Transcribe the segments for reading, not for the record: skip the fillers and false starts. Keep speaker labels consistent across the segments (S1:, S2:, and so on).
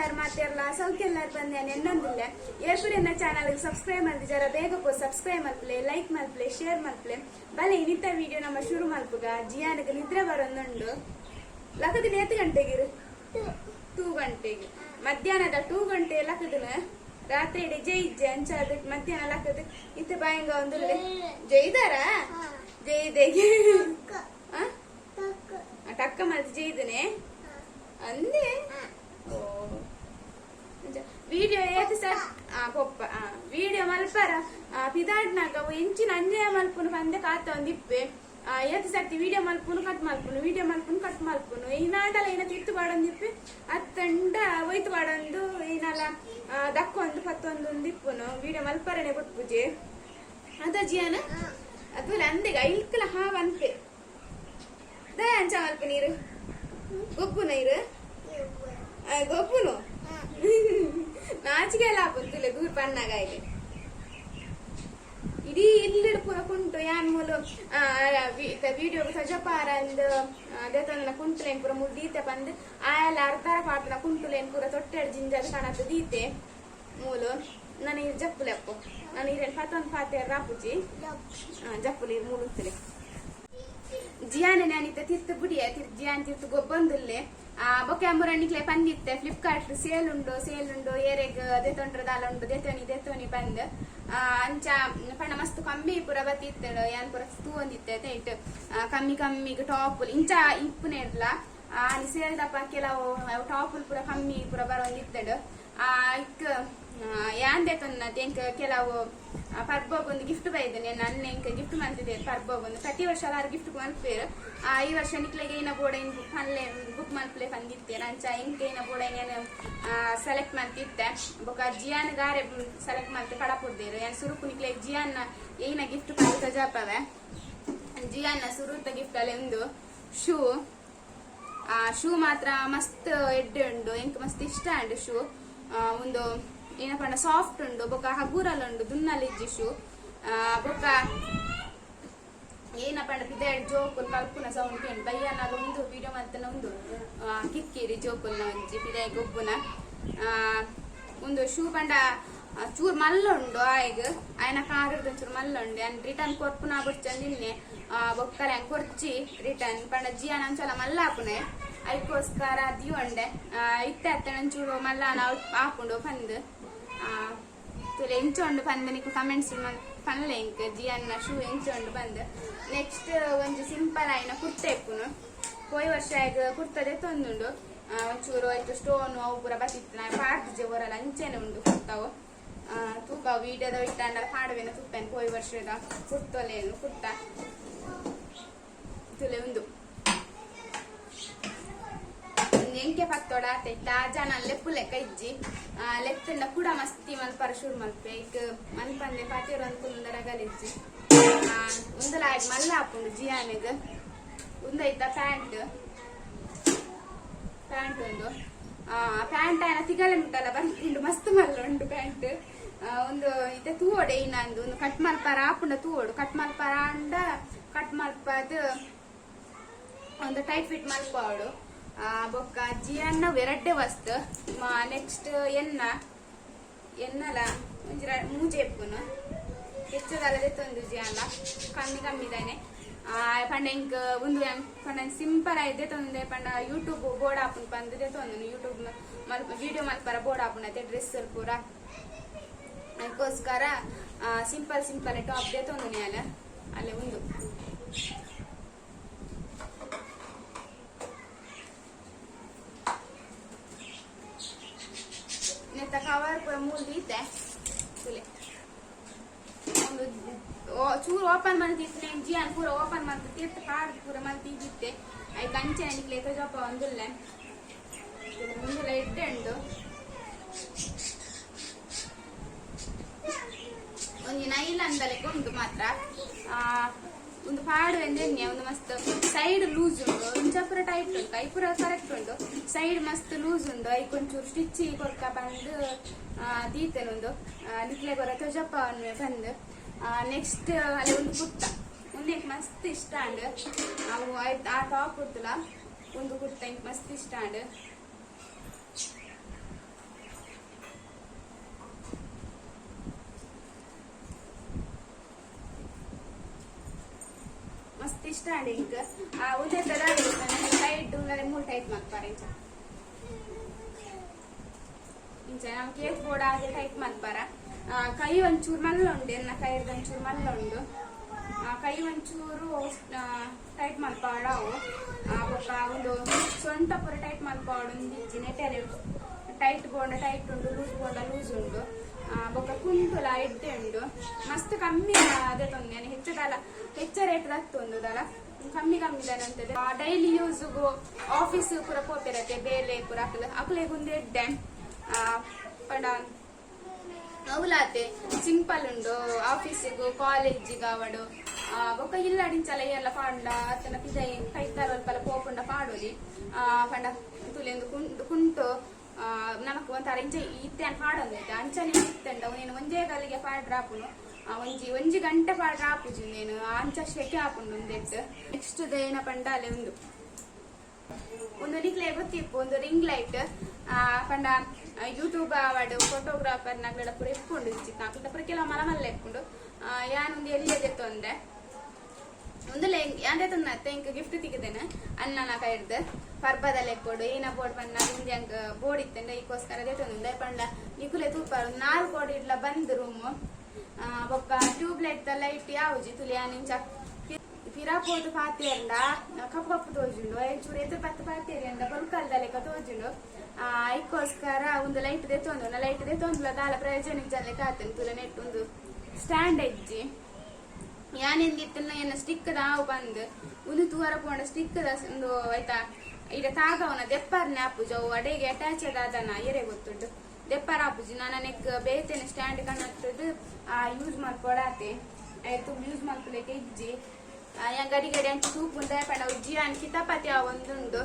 S1: ಎಂಚುಲ್ಲರ್ ಮಾತೆರ್ಲ ಸೌಖ್ಯಲ್ಲಾರ್ ಪಂದ್ ಯಾನ್ ಎನ್ನೊಂದುಲ್ಲೆ. ಏಪುರ ಎನ್ನ ಚಾನಲ್ ಗ್ ಸಬ್ಸ್ಕ್ರೈಬ್ ಮಲ್ತಿಜರ ಬೇಗ ಪೋದು ಸಬ್ಸ್ಕ್ರೈಬ್ ಮಲ್ಪುಲೆ, ಲೈಕ್ ಮಲ್ಪುಲೆ, ಶೇರ್ ಮಲ್ಪುಲೆ. ಬಲೆ ಇನಿತ ವಿಡಿಯೋ ನಮ ಶುರು ಮಲ್ಪುಗ. ಜಿಯಾನಗ್ ನಿದ್ರೆ ಬರೊಂದುಂಡು. ಲಕುದಿನ ಏತ್ ಗಂಟೆಗಿರು? 2 ಗಂಟೆಗ್. ಮಧ್ಯಾಹ್ನದ 2 ಗಂಟೆ ಲಕುದಿನ. ರಾತ್ರಿ ಇಡೆ ಜೈಜ್ಜೆ ಅಂಚಾದ್ ಮಧ್ಯಾಹ್ನ ಲಕುದು ಇತ್ತೆ ಬಾಯಂಗ ಒಂದುಲ್ಲೆ. ಜೈದಾರ? ಜೈದೆಗೆ. ಆ? ಟಕ್ಕ ಮಲ್ತ್ ಜೈದನೆ? ಅಂದೆ? ಓ. ವಿಡಿಯೋ ಏತ್ ಸರ್ ಆ ಪೊಪ್ಪ ಆ ವಿಡಿಯೋ ಮಲ್ಪರ ಪಿದಾಡ್ನಾಗ ಅವು ಎಂಚಿನ ಅನ್ಯಾಯ ಮಲ್ಪುನು ಪಂದೆ ಕಾತ ಒಂದಿಪ್ಪೆ. ಏತ್ ಸರ್ತಿ ವಿಡಿಯೋ ಮಲ್ಪುನು ಕಟ್ ಮಲ್ಪುನು, ವಿಡಿಯೋ ಮಲ್ಪುನು ಕಟ್ ಮಲ್ಪುನು, ಇನಾಂಡಲ ಏನ ತಿತ್ತು ಪಾಡೊಂದಿಪ್ಪೆ ಅತ್ತಂಡ ಒಯ್ತು ಪಾಡೊಂದು ಏನಾಲ ದಕ್ಕೊಂದು ಪತ್ತೊಂದು ಇಪ್ಪುನು. ವಿಡಿಯೋ ಮಲ್ಪರನೆ ಬುಡ್ಪುಜೆ ಅದ ಜಿಯಾನ ಅದು ಅಂದೆಗ ಐಲ್ಕಲ ಹಾವ್ ಅನ್ಪೆ ದಯ ಅಂಚ ಮಲ್ಪ ನೀರು ಗೊಬ್ಬುನ ಇರು ಗೊಬ್ಬುನು ನಾಚಿಕೆ ಎಲ್ಲ ಆಪುಂತುಲೆ ದೂರ ಪನ್ನಾಗ ಆಯ್ಕೆ ಇಡೀ ಇಲ್ಲಿಡ್ ಪೂರ ಕುಂಟು ಯಾನ್ ಮೂಲು ವಿಡಿಯೋ ಸಜಪಾರ ಅಂದ್ ದೇತಂದನ ಕುಂಟುಲೇನ್ ಪೂರ ಮೂಲು ದೀತೆ ಪಂದ್ ಆಯಲ್ಲ ಅರ್ಧರ ಪಾಡ್ದನ ಕುಂಟುಲೇನ್ ಪೂರ ತೊಟ್ಟೆಡ್ ಜಿಂಜಾದ್ ಕಣತ್ ದೀತೆ ಮೂಲು. ನನ ಇರ್ ಜಪ್ಪುಲೆ ಅಪ್ಪು ನಾನು ಇರೇನ್ ಪತೊಂದು ಪಾತೆರ್ ರಾಪುಜಿ ಜಪ್ಪುಲೆ ಇರ್ ಮೂಲು ಉತ್ತಲೆ. ಜಿಯಾನ ನಾನಿತ್ತ ತಿರ್ತು ಬುಡಿಯ ತಿರ್ ಜಿಯಾನ್ ತಿರ್ತು ಗೊಬ್ಬೊಂದುಲ್ಲೆ. ಬೊಕ್ಕ ಅಮ್ಮುರ ನಿಕ್ಲೆ ಪಂದಿತ್ತೆ ಫ್ಲಿಪ್ಕಾರ್ಟ್ ಸೇಲ್ ಉಂಡು ಸೇಲ್ ಉಂಡು ಏರೆಗ್ ದೆತೊಂಡ್ರ ದಾಲ ಉಂಡು ದೆತೊನಿ ದೆತೊನಿ ಪಂದ್. ಅಂಚ ಪಂಡ ಮಸ್ತ್ ಕಮ್ಮಿ ಪೂರ ಬತ್ತಿತ್ತಳು ಯಾನ್ ಪೂರ ತೂವೊಂದಿತ್ತೆ ತೈಟ್ ಕಮ್ಮಿ ಕಮ್ಮಿಗ್ ಟಾಪ್ ಇಂಚ ಇಪ್ಪುನೆರ್ಲ ಆನಿ ಸೇಲ್ ದಪ್ಪ ಕೆಲವು ಟಾಪ್ ಪೂರ ಕಮ್ಮಿ ಪೂರ ಬರೊಂದಿತ್ತಳು. ಇಕ್ ಯಾನ್ ದೆತೊನ್ನ ಎಂಕ್ ಕೆಲವು ಪರ್ಬೊಗೊಂದು ಗಿಫ್ಟ್ ಬೈದನೆ ನನ್ನ ಎಂಕ್ ಗಿಫ್ಟ್ ಮಲ್ತಿದ್ದೇನೆ ಪರ್ಬೊಗೊಂದು. ಪ್ರತಿ ವರ್ಷ ಆರು ಗಿಫ್ಟ್ ಮಲ್ಪೇರು. ಈ ವರ್ಷ ನಿಕ್ಲೆಗ್ ಏನ ಬೋಡೈನ್ ಪನ್ಲೆ ಬುಕ್ ಮಲ್ಪಲೆ ಪಂದಿತ್ತೇನೆ. ಅಂಚ ಎಂಕ್ ಏನ ಬೋಡೈನ್ ಯಾನ್ ಸೆಲೆಕ್ಟ್ ಮಲ್ತಿತ್ತೆ. ಬೊಕ ಜಿಯಾನ್ ಗಾರೆ ಸೆಲೆಕ್ಟ್ ಮಲ್ತ್ ಕಡಪುಡ್ದೇರು. ಯಾನ್ ಸುರುಕು ನಿಕ್ಲೆಗ್ ಜಿಯಾನ್ನ ಏನ ಗಿಫ್ಟ್ ಪಂದ್ ತೋಜಾಪವೆ. ಜಿಯಾನ್ನ ಸುರುತ ಗಿಫ್ಟ್ ಅಲ್ಲ ಉಂದು ಶೂ. ಶೂ ಮಾತ್ರ ಮಸ್ತ್ ಎಡ್ಡೆ ಉಂಡು, ಎಂಕ್ ಮಸ್ತ್ ಇಷ್ಟ ಅಂಡ್ ಶೂ. ಒಂದು ಏನಪಂಡ ಸಾಫ್ಟ್ ಉಂಡು ಬೊಕ ಹಗುರಲ್ ಉಂಡು, ದುನ್ನಲ್ ಇಜ್ಜಿ ಶೂ. ಬೊಕ ಏನಪಂಡ ಪಿದಾಯ್ಡ್ ಜೋಕುಲು ಕಲ್ಪುನ ಸೌಂಡ್ ಕೇಂಡ್ ಬಯ್ಯನಾಗ ಉಂದು ವಿಡಿಯೋ ಮಲ್ತನ ಉಂದು ಕಿಕ್ಕಿರಿ ಜೋಕುಲ್ನ ಒಂಜಿ ಪಿದಾಯಿ ಗೊಬ್ಬುನ. ಉಂದು ಶೂ ಪಂಡ ಚೂರ್ ಮಲ್ಲ ಉಂಡು ಆಯಗ್ ಆಯನ ಕಾರ್ ಒಂಚೂರು ಮಲ್ಲ ಉಂಡು. ಯಾನ್ ರಿಟರ್ನ್ ಕೊರ್ಪುನ ಬೊಡ್ಚಂದಿನ್ನೆ ಬೊಕ್ಕಲ ಯಾನ್ ಕೊರ್ಚಿ ರಿಟರ್ನ್ ಪಂಡ ಜಿಯಾನ ಒಂಚಲ ಮಲ್ಲ ಆಪುನೆ ಐಕೋಸ್ಕರ ದಿಯೊಂಡೆ ಇತ್ತೆ ಅತ್ತ ಒಂಚೂರು ಮಲ್ಲ ಆಪುಂಡು ಪಂದ್. ತುಲೆ ಎಂಚ ಉಂಡು ಪಂದ್ ನಿಕ್ ಕಮೆಂಟ್ಸ್ ಪನ್ಲೆ ಎಂಕ್ ಜಿಯನ್ನ ಶೂ ಎಂಚ ಉಂಡು ಪಂದ್. ನೆಕ್ಸ್ಟ್ ಒಂಜಿ ಸಿಂಪಲ್ ಆಯಿನ ಕುರ್ತೆ ಇಪ್ಪುನು. ಪೋಯಿ ವರ್ಷ ಆಯ್ಗ್ ಕುರ್ತಾ ದೆತ್ತೊಂದುಂಡು. ಒಂಚೂರು ಆಯ್ತು ಸ್ಟೋನ್ ಅವು ಪೂರ ಬತ್ತಿತ್ತು ನಾ ಪಾಡ್ದಿಜೆ ಒರಲ ಅಂಚೆನೆ ಉಂಡು ಕುರ್ತಾವು. ತೂಕ ವೀಡಿಯೋದ ಇಟ್ಟಾಂಡ ಪಾಡುವೆನ ತುಪ್ಪೆನ್ ಪೋಯಿ ವರ್ಷದ ಕುರ್ತೊಲೇನು ಕುರ್ತಾ ತುಲೆ ಉಂದು ಎಂಕೆ ಪತ್ತೋಡ ಆತೆ ಜನ ಲೆಪ್ಪು ಲೆಕ್ಕ ಇಜ್ಜಿ. ಲೆತ್ತಂಡ ಕೂಡ ಮಸ್ತಿ ಮಲ್ಪರ ಶುರು ಮಲ್ಪೆ ಇಕ್ ಮನ್ಪಂದೆ ಪಾತೆರು ಅನ್ಕೊಂಡ ರಗಲಿಜ್ಜಿ. ಉಂದಲ ಆಯ್ತು ಮಲ್ಲ ಆಪುಂಡು ಜಿಯಾನಿಗ್. ಉಂದೈತ ಪ್ಯಾಂಟ್ ಪ್ಯಾಂಟ್ ಉಂದು ಪ್ಯಾಂಟ್ ಆಯನ ತಿಗಲೆ ಮುಟ್ಟಲ್ಲ ಬಂದುಂಡು ಮಸ್ತ್ ಮಲ್ಲ ಉಂಡು ಪ್ಯಾಂಟ್. ಒಂದು ಇತ್ತೆ ತೂವೊಡೆ ಇನ್ನಂದು ಒಂದು ಕಟ್ ಮಲ್ಪಾರ ಆಪುಂಡ ತೂವೊಡು. ಕಟ್ ಮಲ್ಪಾರ ಅಂಡ ಕಟ್ ಮಲ್ಪದ್ ಒಂದು ಟೈಟ್ ಫಿಟ್ ಮಲ್ಪಾವಡು. ಬೊಕ್ಕ ಜಿಯನ್ನ ಎರಡ್ಡೆ ವಸ್ತು. ನೆಕ್ಸ್ಟ್ ಎನ್ನ ಎನ್ನಲ ಒಂಜಿ ಮೂಜೆ ಇಪ್ಪುನು ಹೆಚ್ಚದಲ್ಲದೆ ತೊಂದು ಜಿಯಲ್ಲ ಕಮ್ಮಿ ಕಮ್ಮಿದಾನೆ. ಪಂಡ ಎಂಕ್ ಉಂದು ಪಂಡ ಸಿಂಪಲ್ ಆಯ್ದೆ ತೊಂದೆ ಪಂಡ ಯೂಟ್ಯೂಬ್ ಬೋರ್ಡ್ ಆಪುಂಡು ಪಂದ್ ತೊಂದು ಯೂಟ್ಯೂಬ್ ಮಲ್ಪ ವಿಡಿಯೋ ಮಲ್ಪರ ಬೋರ್ಡ್ ಆಪುಂಡು ಡ್ರೆಸ್ ಪೂರ. ಅದಕ್ಕೋಸ್ಕರ ಸಿಂಪಲ್ ಸಿಂಪಲ್ ಟಾಪ್ ದೆತೊಂದು ಯಾನ್ ಅಲ್ಲೇ ಉಂದು. ನೆತ್ತ ಕವರ್ ಪೂರ ಮೂಲು ದೀತೆ ತುಲೆ. ಒಂದು ಚೂರು ಓಪನ್ ಮಲ್ತಿತ್ತು ಜಿಯಾನ್ ಪೂರ ಓಪನ್ ಮಲ್ತ್ ತೀರ್ಥ ಪಾಡ್ದ್ ಪೂರ ಮಲ್ತ್ ಇದ್ದಿತ್ತೆ. ಐಕ್ ಅಂಚನೆ ನಿಕ್ಲೆ ತೋಜಪ್ಪ ಒಂದುಲ್ಲೆ ಉಂದುಲ ಎಡ್ಡೆ ಉಂಡು. ಒಂಜಿ ನೈಲನ್ ಲೆಕ್ಕ ಉಂಡು ಮಾತ್ರ. ಒಂದು ಪಾಡು ಎಂದೆನ್ನೆ ಒಂದು ಮಸ್ತ್ ಸೈಡ್ ಲೂಸ್ ಉಂಡು, ಇಂಚ ಪೂರ ಟೈಟ್ ಉಂಡು, ಕೈ ಪೂರ ಕರೆಕ್ಟ್ ಉಂಡು, ಸೈಡ್ ಮಸ್ತ್ ಲೂಸ್ ಉಂಡು. ಐಕ್ ಒಂಚೂರು ಸ್ಟಿಚ್ ಕೊರ್ಕ ಪಂದ್ ದೀತೆನ್ ಉಂದು ನಿಕ್ಲೆ ಕೊರ ತೋಜಪ್ಪ ಪಂದ್. ನೆಕ್ಸ್ಟ್ ಅಲ್ಲಿ ಒಂದು ಕುರ್ತಾ ಉಂದು ಎಂಕ್ ಮಸ್ತ್ ಇಷ್ಟ ಅಂಡ್. ಅವು ಆ ಟಾಪ್ ಉಂಟುಲ ಒಂದು ಕುರ್ತಾ ಎಂಕ್ ಮಸ್ತ್ ಇಷ್ಟ ಅಂಡ್. ಮಸ್ತ್ ಇಷ್ಟ ಆಂಡ್ ಎಂಕ್. ಉಂದೆತ ಸೈಡ್ ಮೂಲು ಟೈಟ್ ಮಲ್ಪಾರೆ ಇಂಚ ಇಂಚ ನಮ್ ಕೇಸ್ ಬೋರ್ಡ್ ಆದ್ ಟೈಟ್ ಮಲ್ಪಾರ. ಕೈ ಒಂಚೂರು ಮಲ್ಲ ಉಂಡು, ಎನ್ನ ಕೈರ್ದ ಒಂಚೂರು ಮಲ್ಲ ಉಂಡು. ಕೈ ಒಂಚೂರು ಟೈಟ್ ಮಲ್ಪಾಡ ಅವು. ಬೊಕ್ಕ ಉಂದು ಸೊಂಟ ಪೂರ ಟೈಟ್ ಮಲ್ಪಾವಡು ಒಂದಿಜ್ಜಿ. ನೆಟೆಲೆ ಟೈಟ್ ಬೋಂಡ ಟೈಟ್ ಉಂಡು, ಲೂಸ್ ಬೋಂಡ ಲೂಸ್ ಉಂಡು. ಬೊಕ್ಕ ಕುಂಟುಲ ಎಡ್ಡೆ ಉಂಡು. ಮಸ್ತ್ ಕಮ್ಮಿ ಅದೇ ತೊಂದೆ ಹೆಚ್ಚ ದಾಲ, ಹೆಚ್ಚ ರೇಟ್ ದತ್ತೊಂದು ದಾಲ, ಕಮ್ಮಿ ಕಮ್ಮಿ ದಾನ ಅಂತದೆ. ಡೈಲಿ ಯೂಸ್ಗು ಆಫೀಸ್ ಪೂರ ಪೋಪೆರತೆ, ಬೇಲೆ ಪೂರ ಅಕ್ಲೆ ಅಕ್ಲೆಗ್ ಉಂದು ಎಡ್ಡೆ. ಪಂಡ ಅವುಲಾತೆ ಸಿಂಪಲ್ ಉಂಡು. ಆಫೀಸಿಗು ಕಾಲೇಜಿಗೆ ಅವಡು, ಬೊಕ್ಕ ಇಲ್ಲಡಿಂಚಲ ಎಲ್ಲ ಪಾಂಡ ಅತ್ತನ ಪಿದೈ ಕೈತಾರ ಅಲ್ಪ ಪೋಪುಂಡ ಪಾಡೋಲಿ. ಪಂಡ ತುಲೆಂದು ಕುಂಟು ಕುಂಟು ನಮಕ್ ಒಂಥರ ಇಂಚ ಇತ್ತೆ ಪಾಡೊಂದೈತೆ ಅಂಚನೆ ಇತ್ತಂಡ ನೀನು ಒಂಜೇ ಗಲ್ಲಿಗೆ ಪಾಡ್ರ ಆಪುನು. ಒಂಜಿ ಒಂಜಿ ಗಂಟೆ ಪಾಡ್ರ ಆಪುಜಿ ನೀನು, ಅಂಚ ಶೆಕೆ ಆಪುಂಡು ಉಂದೆಟ್. ನೆಕ್ಸ್ಟ್ ಏನ ಪಂಡ ಅಲೆ ಉಂದು ಒಂದು ನಿಕ್ಲೆ ಗೊತ್ತಿಪ್ಪು, ಒಂದು ರಿಂಗ್ ಲೈಟ್. ಪಂಡ ಯೂಟ್ಯೂಬ್ ಆವಡ್, ಫೋಟೋಗ್ರಾಫರ್ ನಗಡ ಪೂರ ಇಪ್ಪುಂಡು ಇಂಚಿತ್ತ ಅಕ್ಲೆಡ ಪೂರ ಕೆಲವು ಮಲ ಮಲ್ಲ ಇಪ್ಪುಂಡು. ಯಾನ್ ಒಂದು ಎಲ್ಯ ದೆತ್ತೊಂದೆ. ಒಂದು ಯಾನ್ ದೆತ್ತೊಂದತ್ತೆ, ಇಂಕ್ ಗಿಫ್ಟ್ ತಿಕ್ಕಿದ್ದೇನೆ ಅಣ್ಣನ ಕೈರ್ದ್. ಪರ್ಬದ ಲೆಕ್ಕೊಡು ಏನ ಬೋರ್ಡ್ ಪಂಡ ಉಂದು ಅಂಕ್ ಬೋರ್ಡ್ ಇತ್ತಂಡ ಈಕೋಸ್ಕರ ದೆತ್ತೊಂದು. ಪಂಡ ನಿಕುಲೆ ತೂಪಾರು, 4 ಕೋಡಿ ಇಡ್ಲ ಬಂದ್ ರೂಮ್. ಬೊಕ್ಕ ಟ್ಯೂಬ್ ಲೈಟ್ ದ ಲೈಟ್ ಯಾವುಜಿ. ತುಲಿ ಯಾನ್ ಇಂಚ ಪಿರ ಪೋದು ಪಾತೆರ್ಂಡ ಕಪ್ಪು ಕಪ್ಪು ತೋಜುಂಡು, ಚೂರು ಎದುರು ಪತ್ತು ಪಾತೆರಿ ಅಂಡ ಬೊಲ್ಕಲ್ದ ಲೆಕ್ಕ ತೋಜುಂಡು. ಐಕ್ಕೋಸ್ಕರ ಒಂದು ಲೈಟ್ ದೆತ್ತೊಂದು. ಲೈಟ್ ದೆತ್ತೊಂದುಲ ದಾಲ ಪ್ರಯೋಜನ ಇಜ್ಜ ಲೆಕ್ಕ ಆತೇನೆ. ತುಲ ನೆಟ್ ಒಂದು ಸ್ಟ್ಯಾಂಡ್ ಇಜ್ಜಿ. ಯಾನೆಂದಿತ್ತಲ್ಲ ಎನ್ನ ಸ್ಟಿಕ್ ದಾವು ಬಂದ್ ಒಂದು ತೂವರ ಪೋಂಡ ಸ್ಟಿಕ್ the ಒಂದು ಆಯ್ತಾ ಈಗ ತಾಗವನ ದೆಪ್ಪರ್ನೆ ಆಪುಜ. ಅವು ಅಡೆಗೆ ಅಟ್ಯಾಚ್ ಆದನ ಏರೆ ಗೊತ್ತುಂಟು, ದೆಪ್ಪರ ಆಪುಜಿ. ನಾನು ನೆಕ್ ಬೇತೆನೆ ಸ್ಟ್ಯಾಂಡ್ ಕಣತ್ತದು ಯೂಸ್ ಮಲ್ಪೊಡಾತೆ. ಆಯ್ತು, ಯೂಸ್ ಮಲ್ಪಲಿಕ್ಕೆ ಇಜ್ಜಿ. ಯಾ ಗಡಿ ಗಡಿ ಅಂಚ ತೂಪುಂಡ. ಪಂಡ ಜಿಯಾನ್ ಕಿತಾಪತಿ ಒಂದುಂಡು.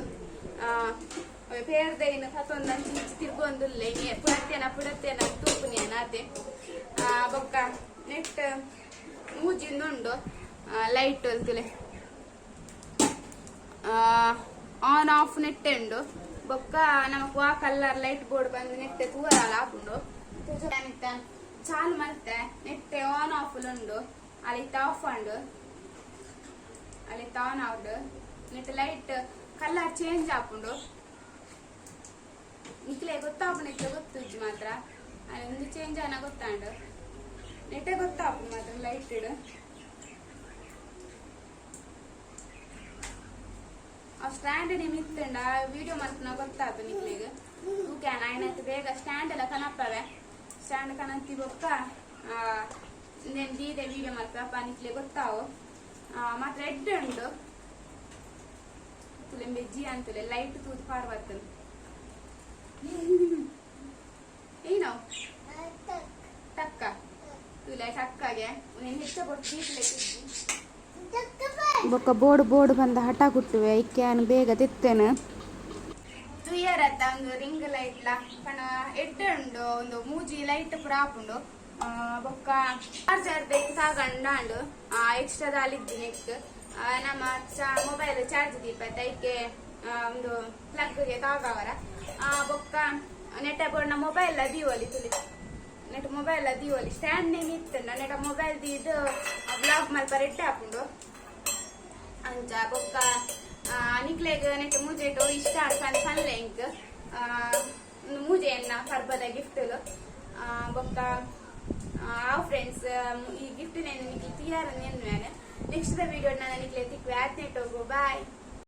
S1: ಪೇರ್ದ ಇನ್ನು ಪತ್ತೊಂದು ಅಂಚಿ ಇಂಚಿ ತಿರ್ಗೊಂದುಲ್ಲೆ, ಇನಿ ಪುಡತ್ತೇನ ಪುಡತ್ತೇನ ತೂಪುನೇನ ಅದೇ. ಬೊಕ್ಕ ನೆಟ್ ಮೂಜಿಂದುಂಡು ಲೈಟ್ ಅಂತಲೇ ಆನ್ ಆಫ್ ನೆಟ್ಟೆ ಉಂಡು. ಬೊಕ್ಕ ನಮಕ್ ವಾ ಕಲರ್ ಲೈಟ್ ಬೋರ್ಡ್ ಬಂದು ನೆಟ್ಟೆ ತೂವರಾಲ ಆಪುಂಡು. ಚಾಲು ಮಲ್ತೆ ನೆಟ್ಟೆ ಆನ್ ಆಫ್ ಉಂಡು. ಅಲ್ಲಿತ್ತ ಆಫ್ ಉಂಡು, ಅಲ್ಲಿತ್ತ ಆನ್ ಆವಡ್. ನೆಟ್ ಲೈಟ್ ಕಲರ್ ಚೇಂಜ್ ಆಪುಂಡು. ನಿಕ್ಲೆ ಗೊತ್ತಾಪುಂಡು, ನಿಕ್ಲೆ ಗೊತ್ತುಜ್ಜಿ ಮಾತ್ರ. ಅಲ್ಲಿ ಒಂದು ಚೇಂಜ್ ಆನ ಗೊತ್ತಾಂಡು, ನೆಟ್ಟೆ ಗೊತ್ತಾಪುಂಡು ಮಾತ್ರ ಲೈಟ್. ಆ ಸ್ಟ್ಯಾಂಡ್ ನಿಮಿತ್ತಂಡ ವಿಡಿಯೋ ಮಲ್ಪುನ ಗೊತ್ತಾತು ನಿಕ್ಲೆಗ್. ತೂಕ್ಯಾನ ಆಯ್ನಾತ್ ಬೇಗ ಸ್ಟ್ಯಾಂಡ್ ಎಲ್ಲ ಕನಪ್ಪವೆ. ಸ್ಟ್ಯಾಂಡ್ ಕನತ್ತಿ ಬೊಕ್ಕ ಇಂದೆನ್ ದೀದೆ ವಿಡಿಯೋ ಮಲ್ಪ ಅಪ್ಪ ನಿಕ್ಲೆ ಗೊತ್ತಾವು. ಮಾತ್ರ ಎಡ್ಡೆ ಉಂಡು. ತುಲೆಂಬೆ ಜಿ ಅಂತಲೆ ಲೈಟ್ ತೂದು ಪಾರ್ವತ್ತನ್ ಏನೋ ಟಕ್ಕ ತುಲೆ ಟಕ್ಕಾಗೆ ನೀನು ಹೆಚ್ಚ ಕೊಟ್ಟು.
S2: ಬೊಕ್ಕ ಬೋರ್ಡ್ ಬೋರ್ಡ್ ಬಂದ ಹಠ ಕುಟ್ಟುವೆ, ಐಕೆ ಯಾನ್ ಬೇಗ ತೆತ್ತೇನೆ.
S1: ತುಯ್ಯರತ್ತ ಒಂದು ರಿಂಗ್ ಲೈಟ್ ಲ ಪಣ ಎಡ್ಡೆ ಉಂಡು. ಒಂದು ಮೂಜಿ ಲೈಟ್ ಪೂರ ಆಪುಂಡು. ಬೊಕ್ಕ ಚಾರ್ಜರ್ ತಾಗಂಡಾಂಡು ಎಕ್ಸ್ಟ್ರಾ ದಾಲಿಜ್ಜಿ ನೆಕ್. ನಮ್ಮ ಮೊಬೈಲ್ ಚಾರ್ಜ್ ದೀಪತ್ತೆ, ಐಕೆ ಒಂದು ಪ್ಲಗ್ ಗೆ ತಾಗವರ. ಬೊಕ್ಕ ನೆಟ್ಟ ಬೋರ್ಡ್ನ ಮೊಬೈಲ್ ದೀವೊಲಿ. ತುಲಿ ನೆಟ್ ಮೊಬೈಲ್ ದೀವೊಲಿ. ಸ್ಟ್ಯಾಂಡ್ ನೇಮ್ ಇತ್ತಂಡ ನೆಟ ಮೊಬೈಲ್ ದೀದ್ ವ್ಲಾಗ್ ಮಲ್ಪ ಎಡ್ಡೆ ಆಪುಂಡು ಅಂಚ. ಬೊಕ್ಕ ನಿಕ್ಲೆಗ್ ನೆಟ್ ಮೂಜೆಟು ಇಷ್ಟ ಆಂಡ್ ಪನ್ಲೆ ಎಂಕ್. ಒಂದು ಮೂಜೆ ಎನ್ನ ಪರ್ಬದ ಗಿಫ್ಟ್. ಬೊಕ್ಕ ಆ ಫ್ರೆಂಡ್ಸ್, ಈ ಗಿಫ್ಟ್ ನೇನು ನಿಕ್ಲೆ ತಿಯಾರ ನೆನ್ವೇನೆ. ನೆಕ್ಸ್ಟ್ ದ ವಿಡಿಯೋ ನಾನು ನಿಕ್ಲೆ ತಿಕ್ವೆ. ಆತ್ನೆಟ್ ಹೋಗು, ಬಾಯ್.